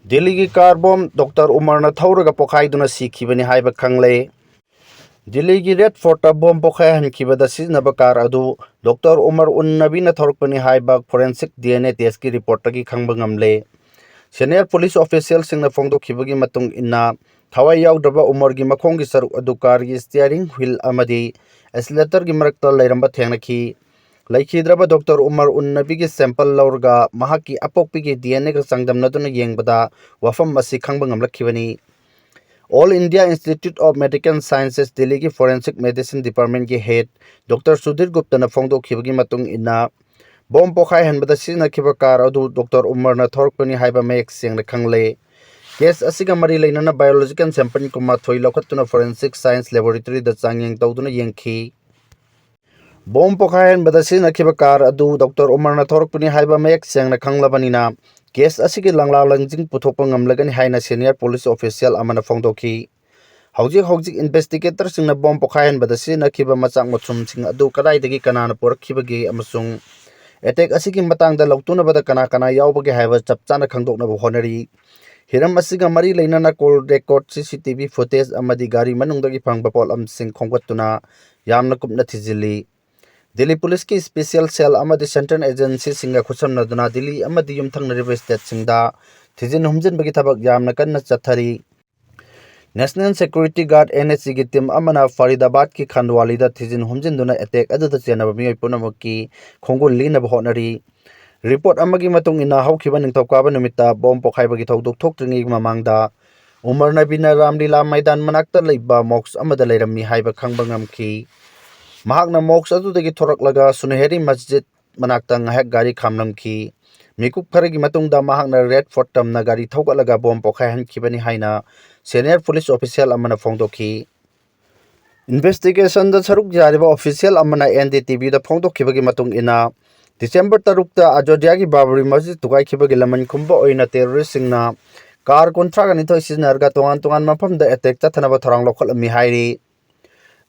ꯗꯤꯜꯂꯤꯒꯤ ꯀꯥꯔ ꯕꯣꯝ ꯗꯣꯛꯇꯔ ꯎꯃꯔꯅ ꯊꯧꯔꯒ ꯄꯣꯈꯥꯏꯗꯨꯅ ꯁꯤꯈꯤꯕꯅꯤ ꯍꯥꯏꯕ ꯈꯪꯂꯦ꯫ ꯗꯤꯜꯂꯤꯒꯤ ꯔꯦꯗ ꯐꯣꯔꯠꯇ ꯕꯣꯝ ꯄꯣꯈꯥꯏꯍꯟꯈꯤꯕꯗ ꯁꯤꯖꯤꯟꯅꯕ ꯀꯥꯔ ꯑꯗꯨ ꯗꯣꯛꯇꯔ ꯎꯃꯔ ꯎꯟ ꯅꯕꯤꯅ ꯊꯧꯔꯛꯄꯅꯤ ꯍꯥꯏꯕ ꯐꯣꯔꯦꯟꯁꯤꯛ ꯗꯤ ꯑꯦꯟ ꯑꯦ ꯇꯦꯁꯀꯤ ꯔꯤꯄꯣꯔꯠꯇꯒꯤ ꯈꯪꯕ ꯉꯝꯂꯦ꯫ ꯁꯦꯅꯤꯌꯔ ꯄꯨꯂꯤꯁ ꯑꯣꯐꯤꯁꯤꯌꯦꯜꯁꯤꯡꯅ ꯐꯣꯡꯗꯣꯛꯈꯤꯕꯒꯤ ꯃꯇꯨꯡ ꯏꯟꯅ, ꯊꯋꯥꯏ ꯌꯥꯎꯗ꯭ꯔꯕ ꯎꯃꯔꯒꯤ ꯃꯈꯣꯡꯒꯤ ꯁꯔꯨꯛ ꯑꯗꯨ ꯀꯥꯔꯒꯤ ꯁ꯭ꯇꯤꯌꯥꯔꯤꯡ ꯍꯨꯏꯜ ꯑꯃꯗꯤ ꯑꯦꯁꯤꯂꯦꯇꯔꯒꯤ ꯃꯔꯛꯇ ꯂꯩꯔꯝꯕ ꯊꯦꯡꯅꯈꯤ꯫ ꯂꯩꯈꯤꯗ꯭ꯔꯕ ꯗꯣꯛꯇꯔ ꯎꯃꯔ ꯎꯟ ꯅꯕꯤꯒꯤ ꯁꯦꯝꯄꯜ ꯂꯧꯔꯒ ꯃꯍꯥꯛꯀꯤ ꯑꯄꯣꯛꯄꯤꯒꯤ ꯗꯤ ꯑꯦꯟ ꯑꯦꯒ ꯆꯥꯡꯗꯝꯅꯗꯨꯅ ꯌꯦꯡꯕꯗ ꯋꯥꯐꯝ ꯑꯁꯤ ꯈꯪꯕ ꯉꯝꯂꯛꯈꯤꯕꯅꯤ꯫ All India Institute of Medical Sciences ꯗꯤꯜꯂꯤꯒꯤ ꯐꯣꯔꯦꯟꯁꯤꯛ ꯃꯦꯗꯤꯁꯤꯟ ꯗꯤꯄꯥꯔꯠꯃꯦꯟꯒꯤ ꯍꯦꯗ ꯗꯣꯛꯇꯔ ꯁꯨꯙꯤꯔ ꯒꯨꯞꯇꯅ ꯐꯣꯡꯗꯣꯛꯈꯤꯕꯒꯤ ꯃꯇꯨꯡ ꯏꯟꯅ, ꯕꯣꯝ ꯄꯣꯈꯥꯏꯍꯟꯕꯗ ꯁꯤꯖꯤꯟꯅꯈꯤꯕ ꯀꯥꯔ ꯑꯗꯨ ꯗꯣꯛꯇꯔ ꯎꯃꯔꯅ ꯊꯧꯔꯛꯄꯅꯤ ꯍꯥꯏꯕ ꯃꯌꯦꯛ ꯁꯦꯡꯅ ꯈꯪꯂꯦ꯫ ꯀꯦꯁ ꯑꯁꯤꯒ ꯃꯔꯤ ꯂꯩꯅꯅ ꯕꯥꯏꯑꯣꯂꯣꯖꯤꯀꯦꯜ ꯁꯦꯝꯄꯜ ꯀꯨꯟꯃꯥꯊꯣꯏ ꯂꯧꯈꯠꯇꯨꯅ ꯐꯣꯔꯦꯟꯁꯤꯛ ꯁꯥꯏꯟꯁ ꯂꯦꯕꯣꯔꯦꯇꯔꯤꯗ ꯆꯥꯡꯌꯦꯡ ꯇꯧꯗꯨꯅ ꯌꯦꯡꯈꯤ꯫ ꯕꯣꯝ ꯄꯣꯈꯥꯏꯍꯟꯕꯗ ꯁꯤꯖꯤꯟꯅꯈꯤꯕ ꯀꯥꯔ ꯑꯗꯨ ꯗꯣꯛꯇꯔ ꯎꯃꯔꯅ ꯊꯧꯔꯛꯄꯅꯤ ꯍꯥꯏꯕ ꯃꯌꯦꯛ ꯁꯦꯡꯅ ꯈꯪꯂꯕꯅꯤꯅ, ꯀꯦꯁ ꯑꯁꯤꯒꯤ ꯂꯪꯂꯥ ꯂꯪꯖꯤꯡ ꯄꯨꯊꯣꯛꯄ ꯉꯝꯂꯒꯅꯤ ꯍꯥꯏꯅ ꯁꯦꯅꯤꯌꯔ ꯄꯨꯂꯤꯁ ꯑꯣꯐꯤꯁꯤꯌꯦꯜ ꯑꯃꯅ ꯐꯣꯡꯗꯣꯛꯈꯤ꯫ ꯍꯧꯖꯤꯛ ꯍꯧꯖꯤꯛ ꯏꯟꯚꯦꯁꯇꯤꯒꯦꯇꯔꯁꯤꯡꯅ ꯕꯣꯝ ꯄꯣꯈꯥꯏꯍꯟꯕꯗ ꯁꯤꯖꯤꯟꯅꯈꯤꯕ ꯃꯆꯥꯛ ꯃꯊꯨꯝꯁꯤꯡ ꯑꯗꯨ ꯀꯗꯥꯏꯗꯒꯤ ꯀꯅꯥꯅ ꯄꯨꯔꯛꯈꯤꯕꯒꯦ ꯑꯃꯁꯨꯡ ꯑꯦꯇꯦꯛ ꯑꯁꯤꯒꯤ ꯃꯇꯥꯡꯗ ꯂꯧꯇꯨꯅꯕꯗ ꯀꯅꯥ ꯀꯅꯥ ꯌꯥꯎꯕꯒꯦ ꯍꯥꯏꯕ ꯆꯞ ꯆꯥꯅ ꯈꯪꯗꯣꯛꯅꯕ ꯍꯣꯠꯅꯔꯤ꯫ ꯍꯤꯔꯝ ꯑꯁꯤꯒ ꯃꯔꯤ ꯂꯩꯅꯅ ꯀꯣꯜ ꯔꯦꯀꯣꯔꯗ, ꯁꯤ ꯁꯤ ꯇꯤ ꯚꯤ ꯐꯨꯇꯦꯖ ꯑꯃꯗꯤ ꯒꯥꯔꯤ ꯃꯅꯨꯡꯗꯒꯤ ꯐꯪꯕ ꯄꯣꯠꯂꯝꯁꯤꯡ ꯈꯣꯝꯒꯠꯇꯨꯅ ꯌꯥꯝꯅ ꯀꯨꯞꯅ ꯊꯤꯖꯤꯜꯂꯤ꯫ ꯗꯤꯜꯂꯤ ꯄꯨꯂꯤꯁꯀꯤ ꯁ꯭ꯄꯦꯁꯤꯌꯦꯜ ꯁꯦꯜ ꯑꯃꯗꯤ ꯁꯦꯟꯇ꯭ꯔꯦꯜ ꯑꯦꯖꯦꯟꯁꯤꯁꯤꯡꯒ ꯈꯨꯠꯁꯝꯅꯗꯨꯅ ꯗꯤꯜꯂꯤ ꯑꯃꯗꯤ ꯌꯨꯝꯊꯪꯅꯔꯤꯕ ꯁ꯭ꯇꯦꯠꯁꯤꯡꯗ ꯊꯤꯖꯤꯟ ꯍꯨꯝꯖꯤꯟꯕꯒꯤ ꯊꯕꯛ ꯌꯥꯝꯅ ꯀꯟꯅ ꯆꯠꯊꯔꯤ꯫ National Security Guard, NSG ꯒꯤ team ꯑꯃꯅ ꯐꯔꯤꯗꯥꯕꯥꯗꯀꯤ ꯈꯥꯟꯗꯋꯥꯂꯤꯗ ꯊꯤꯖꯤꯟ ꯍꯨꯝꯖꯤꯟꯗꯨꯅ attack ꯑꯗꯨꯗ ꯆꯦꯟꯅꯕ ꯃꯤꯑꯣꯏ ꯄꯨꯝꯅꯃꯛꯀꯤ ꯈꯣꯡꯒꯨꯜ ꯂꯤꯅꯕ ꯍꯣꯠꯅꯔꯤ꯫ Report ꯑꯃꯒꯤ ꯃꯇꯨꯡ ꯏꯟꯅ, ꯍꯧꯈꯤꯕ ꯅꯤꯡꯊꯧꯀꯥꯕ ꯅꯨꯃꯤꯠꯇ bomb ꯄꯣꯈꯥꯏꯕꯒꯤ ꯊꯧꯗꯣꯛ ꯊꯣꯛꯇ꯭ꯔꯤꯉꯩꯒꯤ ꯃꯃꯥꯡꯗ ꯎꯃꯔ ꯅꯕꯤꯅ ꯔꯥꯝꯂꯤꯂꯥ ꯃꯩꯗꯥꯟ ꯃꯅꯥꯛꯇ ꯂꯩꯕ mosque ꯑꯃꯗ ꯂꯩꯔꯝꯃꯤ ꯍꯥꯏꯕ ꯈꯪꯕ ꯉꯝꯈꯤ꯫ ꯃꯍꯥꯛꯅ mosque ꯑꯗꯨꯗꯒꯤ ꯊꯣꯔꯛꯂꯒ ꯁꯨꯅꯍꯦꯔꯤ ꯃꯁꯖꯤꯗ ꯃꯅꯥꯛꯇ ꯉꯥꯏꯍꯥꯛ ꯒꯥꯔꯤ ꯈꯥꯝꯂꯝꯈꯤ꯫ ꯃꯤꯀꯨꯞ ꯈꯔꯒꯤ ꯃꯇꯨꯡꯗ ꯃꯍꯥꯛꯅ Red Fort ꯇꯝꯅ ꯒꯥꯔꯤ ꯊꯧꯒꯠꯂꯒ bomb ꯄꯣꯈꯥꯏꯍꯟꯈꯤꯕꯅꯤ ꯍꯥꯏꯅ senior police official ꯑꯃꯅ ꯐꯣꯡꯗꯣꯛꯈꯤ꯫ Investigationꯗ ꯁꯔꯨꯛ ꯌꯥꯔꯤꯕ official ꯑꯃꯅ NDTVꯗ ꯐꯣꯡꯗꯣꯛꯈꯤꯕꯒꯤ ꯃꯇꯨꯡ ꯏꯟꯅ, December ꯇꯔꯨꯛꯇ ꯑꯌꯣꯙ꯭ꯌꯥꯒꯤ ꯕꯥꯕꯔꯤ ꯃꯁꯖꯤꯗ ꯊꯨꯒꯥꯏꯈꯤꯕꯒꯤ ꯂꯃꯟ ꯈꯨꯝꯕ ꯑꯣꯏꯅ terroristꯁꯤꯡꯅ car ꯀꯨꯟꯊ꯭ꯔꯥꯒ ꯅꯤꯊꯣꯏ ꯁꯤꯖꯤꯟꯅꯔꯒ ꯇꯣꯉꯥꯟ ꯇꯣꯉꯥꯟꯕ ꯃꯐꯝꯗ attack ꯆꯠꯊꯅꯕ ꯊꯧꯔꯥꯡ ꯂꯧꯈꯠꯂꯝꯃꯤ ꯍꯥꯏꯔꯤ꯫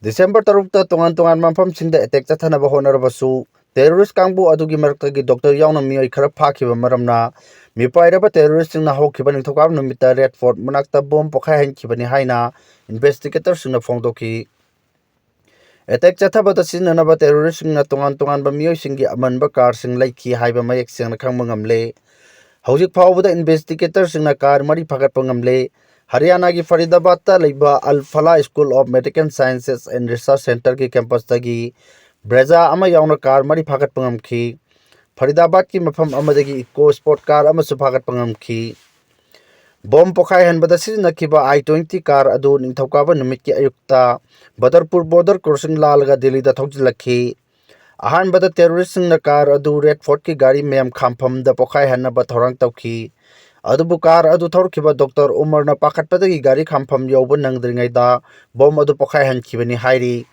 December ꯇꯔꯨꯛꯇ ꯇꯣꯉꯥꯟ ꯇꯣꯉꯥꯟꯕ ꯃꯐꯝꯁꯤꯡꯗ attack ꯆꯠꯊꯅꯕ ꯍꯣꯠꯅꯔꯕꯁꯨ, terrorist ꯀꯥꯡꯕꯨ ꯑꯗꯨꯒꯤ ꯃꯔꯛꯇꯒꯤ doctor ꯌꯥꯎꯅ ꯃꯤꯑꯣꯏ ꯈꯔ ꯐꯥꯈꯤꯕ ꯃꯔꯝꯅ, ꯃꯤꯄꯥꯏꯔꯕ terroristꯁꯤꯡꯅ ꯍꯧꯈꯤꯕ ꯅꯤꯡꯊꯧꯀꯥꯕ ꯅꯨꯃꯤꯠꯇ Red Fort ꯃꯅꯥꯛꯇ bomb ꯄꯣꯈꯥꯏꯍꯟꯈꯤꯕꯅꯤ ꯍꯥꯏꯅ investigatorꯁꯤꯡꯅ ꯐꯣꯡꯗꯣꯛꯈꯤ꯫ Attack ꯆꯠꯊꯕꯗ ꯁꯤꯖꯤꯟꯅꯅꯕ terroristꯁꯤꯡꯅ ꯇꯣꯉꯥꯟ ꯇꯣꯉꯥꯟꯕ ꯃꯤꯑꯣꯏꯁꯤꯡꯒꯤ ꯑꯃꯟꯕ carꯁꯤꯡ ꯂꯩꯈꯤ ꯍꯥꯏꯕ ꯃꯌꯦꯛ ꯁꯦꯡꯅ ꯈꯪꯕ ꯉꯝꯂꯦ꯫ ꯍꯧꯖꯤꯛ ꯐꯥꯎꯕꯗ investigatorꯁꯤꯡꯅ car ꯃꯔꯤ ꯐꯥꯒꯠꯄ ꯉꯝꯂꯦ꯫ ꯍꯔꯤꯌꯥꯅꯥꯒꯤ ꯐꯔꯤꯗꯥꯕꯥꯗꯇ ꯂꯩꯕ Al Falah School of Medical Sciences and Research Centreꯒꯤ campusꯇꯒꯤ Brezza ꯑꯃ ꯌꯥꯎꯅ car ꯃꯔꯤ ꯐꯥꯒꯠꯄ ꯉꯝꯈꯤ꯫ ꯐꯔꯤꯗꯥꯕꯥꯗꯀꯤ ꯃꯐꯝ ꯑꯃꯗꯒꯤ eco sport car ꯑꯃꯁꯨ ꯐꯥꯒꯠꯄ ꯉꯝꯈꯤ꯫ Bomb ꯄꯣꯈꯥꯏꯍꯟꯕꯗ ꯁꯤꯖꯤꯟꯅꯈꯤꯕ I twenty car ꯑꯗꯨ ꯅꯤꯡꯊꯧꯀꯥꯕ ꯅꯨꯃꯤꯠꯀꯤ ꯑꯌꯨꯛꯇ ꯕꯗꯔꯄꯨꯔ border crossing ꯂꯥꯜꯂꯒ ꯗꯤꯜꯂꯤꯗ ꯊꯧꯖꯤꯜꯂꯛꯈꯤ꯫ ꯑꯍꯥꯟꯕꯗ terroristꯁꯤꯡꯅ car ꯑꯗꯨ Red Fortꯀꯤ ꯒꯥꯔꯤ ꯃꯌꯥꯝ ꯈꯥꯝꯐꯝꯗ ꯄꯣꯈꯥꯏꯍꯟꯅꯕ ꯊꯧꯔꯥꯡ ꯇꯧꯈꯤ꯫ ꯑꯗꯨꯕꯨ car ꯑꯗꯨ ꯊꯧꯔꯛꯈꯤꯕ doctor ꯎꯃꯔꯅ ꯄꯥꯈꯠꯄꯗꯒꯤ ꯒꯥꯔꯤ ꯈꯥꯝꯐꯝ ꯌꯧꯕ ꯅꯪꯗ꯭ꯔꯤꯉꯩꯗ bomb ꯑꯗꯨ ꯄꯣꯈꯥꯏꯍꯟꯈꯤꯕꯅꯤ ꯍꯥꯏꯔꯤ꯫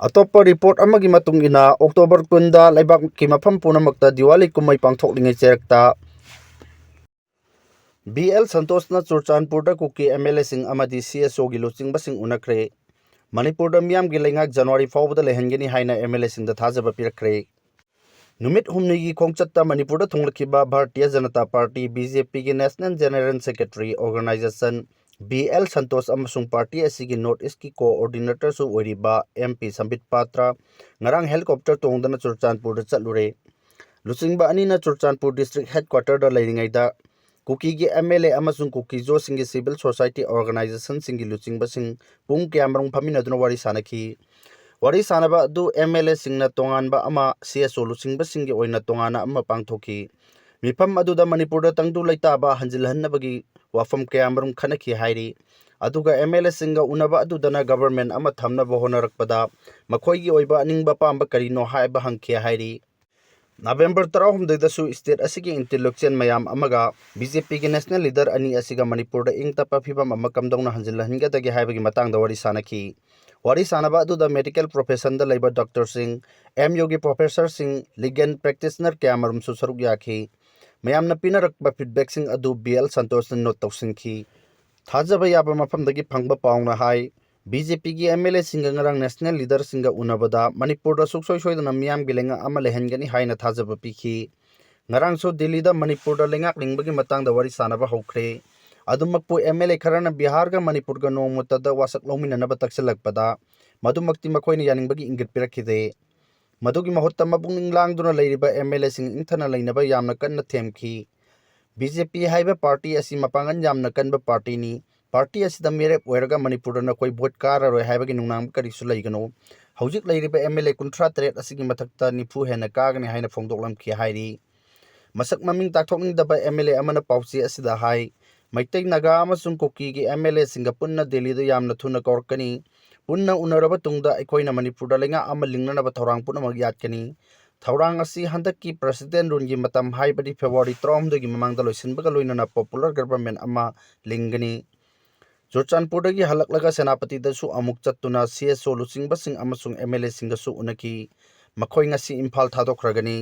ꯑꯇꯣꯞꯄ report ꯑꯃꯒꯤ ꯃꯇꯨꯡ ꯏꯟꯅ, October ꯀꯨꯟꯗ ꯂꯩꯕꯥꯛꯀꯤ ꯃꯐꯝ ꯄꯨꯝꯅꯃꯛꯇ ꯗꯤꯋꯥꯂꯤ ꯀꯨꯝꯍꯩ ꯄꯥꯡꯊꯣꯛꯂꯤꯉꯩ ꯆꯩꯔꯛꯇ, ꯕꯤ ꯑꯦꯜ ꯁꯟꯇꯣꯁꯅ ꯆꯨꯔꯆꯥꯟꯄꯨꯔꯗ ꯀꯨꯀꯤ MLAꯁꯤꯡ ꯑꯃꯗꯤ CSOꯒꯤ ꯂꯨꯆꯤꯡꯕꯁꯤꯡ ꯎꯅꯈ꯭ꯔꯦ꯫ ꯃꯅꯤꯄꯨꯔꯗ ꯃꯤꯌꯥꯝꯒꯤ ꯂꯩꯉꯥꯛ January ꯐꯥꯎꯕꯗ ꯂꯩꯍꯟꯒꯅꯤ ꯍꯥꯏꯅ MLAꯁꯤꯡꯗ ꯊꯥꯖꯕ ꯄꯤꯔꯛꯈ꯭ꯔꯦ꯫ ꯅꯨꯃꯤꯠ ꯍꯨꯝꯅꯤꯒꯤ ꯈꯣꯡꯆꯠꯇ ꯃꯅꯤꯄꯨꯔꯗ ꯊꯨꯡꯂꯈꯤꯕ ꯚꯥꯔꯇꯤꯌ ꯖꯅꯇꯥ ꯄꯥꯔꯇꯤ, BJPꯒꯤ National General Secretary, Organization, B L Santosh ꯑꯃꯁꯨꯡ ꯄꯥꯔꯇꯤ ꯑꯁꯤꯒꯤ North Eastꯀꯤ coordinatorꯁꯨ ꯑꯣꯏꯔꯤꯕ MP ꯁꯝꯕꯤꯠ ꯄꯥꯇ꯭ꯔ ꯉꯔꯥꯡ helicopter ꯇꯣꯡꯗꯨꯅ ꯆꯨꯔꯆꯥꯟꯄꯨꯔꯗ ꯆꯠꯂꯨꯔꯦ꯫ ꯂꯨꯆꯤꯡꯕ ꯑꯅꯤꯅ ꯆꯨꯔꯆꯥꯟꯄꯨꯔ district headquarterꯗ ꯂꯩꯔꯤꯉꯩꯗ ꯀꯨꯀꯤꯒꯤ MLA ꯑꯃꯁꯨꯡ ꯀꯨꯀꯤ ꯖꯣꯁꯤꯡꯒꯤ civil society organizationꯁꯤꯡꯒꯤ ꯂꯨꯆꯤꯡꯕꯁꯤꯡ ꯄꯨꯡ ꯀꯌꯥꯃꯔꯨꯝ ꯐꯝꯃꯤꯟꯅꯗꯨꯅ ꯋꯥꯔꯤ ꯁꯥꯅꯈꯤ꯫ ꯋꯥꯔꯤ ꯁꯥꯅꯕ ꯑꯗꯨ MLAꯁꯤꯡꯅ ꯇꯣꯉꯥꯟꯕ ꯑꯃ, CSO ꯂꯨꯆꯤꯡꯕꯁꯤꯡꯒꯤ ꯑꯣꯏꯅ ꯇꯣꯉꯥꯟꯅ ꯑꯃ ꯄꯥꯡꯊꯣꯛꯈꯤ꯫ ꯃꯤꯐꯝ ꯑꯗꯨꯗ ꯃꯅꯤꯄꯨꯔꯗ ꯇꯪꯗꯨ ꯂꯩꯇꯥꯕ ꯍꯟꯖꯤꯜꯍꯟꯅꯕꯒꯤ ꯋꯥꯐꯝ ꯀꯌꯥꯃꯔꯨꯝ ꯈꯟꯅꯈꯤ ꯍꯥꯏꯔꯤ꯫ ꯑꯗꯨꯒ MLAꯁꯤꯡꯒ ꯎꯅꯕ ꯑꯗꯨꯗꯅ government ꯑꯃ ꯊꯝꯅꯕ ꯍꯣꯠꯅꯔꯛꯄꯗ ꯃꯈꯣꯏꯒꯤ ꯑꯣꯏꯕ ꯑꯅꯤꯡꯕ ꯑꯄꯥꯝꯕ ꯀꯔꯤꯅꯣ ꯍꯥꯏꯕ ꯍꯪꯈꯤ ꯍꯥꯏꯔꯤ꯫ ꯅꯕꯦꯝꯕꯔ ꯇꯔꯥꯍꯨꯝꯗꯣꯏꯗꯁꯨ state ꯑꯁꯤꯒꯤ intellectual ꯃꯌꯥꯝ ꯑꯃꯒ BJPꯒꯤ national leader ꯑꯅꯤ ꯑꯁꯤꯒ ꯃꯅꯤꯄꯨꯔꯗ ꯏꯪ ꯇꯞꯄ ꯐꯤꯕꯝ ꯑꯃ ꯀꯝꯗꯧꯅ ꯍꯟꯖꯤꯜꯍꯟꯒꯗꯒꯦ ꯍꯥꯏꯕꯒꯤ ꯃꯇꯥꯡꯗ ꯋꯥꯔꯤ ꯁꯥꯅꯈꯤ꯫ ꯋꯥꯔꯤ ꯁꯥꯅꯕ ꯑꯗꯨꯗ medical professionꯗ ꯂꯩꯕ doctorꯁꯤꯡ, MUꯒꯤ professorꯁꯤꯡ, legal practitioner ꯀꯌꯥꯃꯔꯨꯝꯁꯨ ꯁꯔꯨꯛ ꯌꯥꯈꯤ꯫ ꯃꯌꯥꯝꯅ ꯄꯤꯅꯔꯛꯄ feedbackꯁꯤꯡ ꯑꯗꯨ BL ꯁꯟꯇꯣꯁꯅ note ꯇꯧꯁꯤꯟꯈꯤ꯫ ꯊꯥꯖꯕ ꯌꯥꯕ ꯃꯐꯝꯗꯒꯤ ꯐꯪꯕ ꯄꯥꯎꯅ ꯍꯥꯏ, BJPꯒꯤ MLAꯁꯤꯡꯒ ꯉꯔꯥꯡ national leaderꯁꯤꯡꯒ ꯎꯅꯕꯗ ꯃꯅꯤꯄꯨꯔꯗ ꯁꯨꯡꯁꯣꯏ ꯁꯣꯏꯗꯅ ꯃꯤꯌꯥꯝꯒꯤ ꯂꯩꯉꯥꯛ ꯑꯃ ꯂꯩꯍꯟꯒꯅꯤ ꯍꯥꯏꯅ ꯊꯥꯖꯕ ꯄꯤꯈꯤ꯫ ꯉꯔꯥꯡꯁꯨ ꯗꯤꯜꯂꯤꯗ ꯃꯅꯤꯄꯨꯔꯗ ꯂꯩꯉꯥꯛ ꯂꯤꯡꯕꯒꯤ ꯃꯇꯥꯡꯗ ꯋꯥꯔꯤ ꯁꯥꯅꯕ ꯍꯧꯈ꯭ꯔꯦ꯫ ꯑꯗꯨꯃꯛꯄꯨ MLA ꯈꯔꯅ ꯕꯤꯍꯥꯔꯒ ꯃꯅꯤꯄꯨꯔꯒ ꯅꯣꯡꯃꯇꯗ ꯋꯥꯁꯛ ꯂꯧꯃꯤꯟꯅꯅꯕ ꯇꯛꯁꯤꯜꯂꯛꯄꯗ ꯃꯗꯨꯃꯛꯇꯤ ꯃꯈꯣꯏꯅ ꯌꯥꯅꯤꯡꯕꯒꯤ ꯏꯪꯒꯤꯠ ꯄꯤꯔꯛꯈꯤꯗꯦ꯫ ꯃꯗꯨꯒꯤ ꯃꯍꯨꯠꯇ ꯃꯄꯨꯛꯅꯤꯡ ꯂꯥꯡꯗꯨꯅ ꯂꯩꯔꯤꯕ MLAꯁꯤꯡ ꯏꯪꯊꯅ ꯂꯩꯅꯕ ꯌꯥꯝꯅ ꯀꯟꯅ ꯊꯦꯝꯈꯤ꯫ BJP ꯍꯥꯏꯕ party ꯑꯁꯤ ꯃꯄꯥꯡꯒꯜ ꯌꯥꯝꯅ ꯀꯟꯕ partyꯅꯤ꯫ Party ꯑꯁꯤꯗ ꯃꯤꯔꯦꯞ ꯑꯣꯏꯔꯒ ꯃꯅꯤꯄꯨꯔꯗ ꯅꯈꯣꯏ vote ꯀꯥꯔꯔꯣꯏ ꯍꯥꯏꯕꯒꯤ ꯅꯨꯡꯅꯥꯡꯕ ꯀꯔꯤꯁꯨ ꯂꯩꯒꯅꯨ꯫ ꯍꯧꯖꯤꯛ ꯂꯩꯔꯤꯕ MLA ꯀꯨꯟꯊ꯭ꯔꯥ ꯇꯔꯦꯠ ꯑꯁꯤꯒꯤ ꯃꯊꯛꯇ ꯅꯤꯐꯨ ꯍꯦꯟꯅ ꯀꯥꯒꯅꯤ ꯍꯥꯏꯅ ꯐꯣꯡꯗꯣꯛꯂꯝꯈꯤ ꯍꯥꯏꯔꯤ꯫ ꯃꯁꯛ ꯃꯃꯤꯡ ꯇꯥꯛꯊꯣꯛꯅꯤꯡꯗꯕ MLA ꯑꯃꯅ ꯄꯥꯎꯆꯦ ꯑꯁꯤꯗ ꯍꯥꯏ, ꯃꯩꯇꯩ, ꯅꯥꯒꯥ ꯑꯃꯁꯨꯡ ꯀꯨꯀꯤꯒꯤ MLAꯁꯤꯡꯒ ꯄꯨꯟꯅ ꯗꯤꯜꯂꯤꯗ ꯌꯥꯝꯅ ꯊꯨꯅ ꯀꯧꯔꯛꯀꯅꯤ꯫ ꯄꯨꯟꯅ ꯎꯅꯔꯕ ꯇꯨꯡꯗ ꯑꯩꯈꯣꯏꯅ ꯃꯅꯤꯄꯨꯔꯗ ꯂꯩꯉꯥꯛ ꯑꯃ ꯂꯤꯡꯅꯅꯕ ꯊꯧꯔꯥꯡ ꯄꯨꯝꯅꯃꯛ ꯌꯥꯠꯀꯅꯤ꯫ ꯊꯧꯔꯥꯡ ꯑꯁꯤ ꯍꯟꯗꯛꯀꯤ president ruleꯒꯤ ꯃꯇꯝ, ꯍꯥꯏꯕꯗꯤ February ꯇꯔꯥꯍꯨꯝꯗꯣꯏꯒꯤ ꯃꯃꯥꯡꯗ ꯂꯣꯏꯁꯤꯟꯕꯒ ꯂꯣꯏꯅꯅ popular government ꯑꯃ ꯂꯤꯡꯒꯅꯤ꯫ ꯆꯨꯔꯆꯥꯟꯄꯨꯔꯗꯒꯤ ꯍꯜꯂꯛꯂꯒ ꯁꯦꯅꯥꯄꯇꯤꯗꯁꯨ ꯑꯃꯨꯛ ꯆꯠꯇꯨꯅ CSO ꯂꯨꯆꯤꯡꯕꯁꯤꯡ ꯑꯃꯁꯨꯡ MLAꯁꯤꯡꯒꯁꯨ ꯎꯅꯈꯤ꯫ ꯃꯈꯣꯏ ꯉꯁꯤ ꯏꯝꯐꯥꯜ ꯊꯥꯗꯣꯛꯈ꯭ꯔꯒꯅꯤ꯫